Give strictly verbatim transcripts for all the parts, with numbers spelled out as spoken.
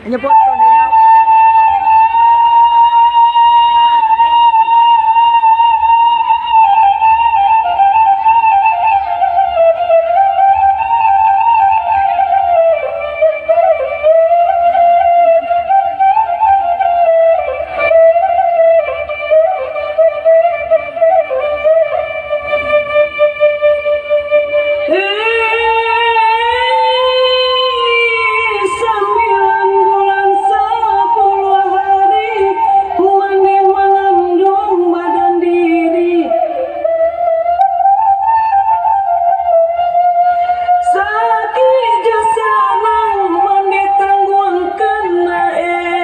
Inyo potong dek inyo. Sambilan bulan sapuluah hari, mande mangandung badan diri. Sakik jo sanang mande tangguangkan, eh.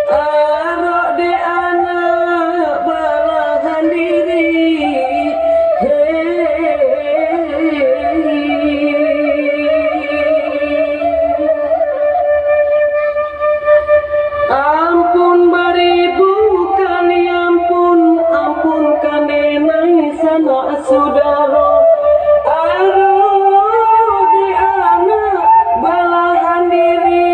Arok dek anak balahan diri. Ampun baribu kali ampun, ampunkan denai sanak sudaro. Aduh, di anak balahan diri.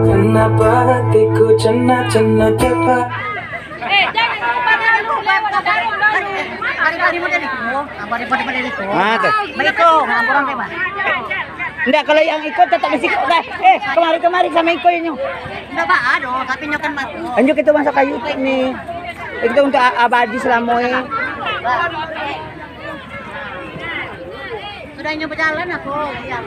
Kenapa hatiku cenat-cenat cepat? Ah, tu. Ndak, kalau yang iko tetap di siko, dah. Eh, kemari-kemari sama iko inyo. Ndak baa doh, tapi nyo kan bagus. Anjo kito masak kayu ni. Itu untuk a-, abadi selamo, eh. Sudah inyo berjalan aku. Iya.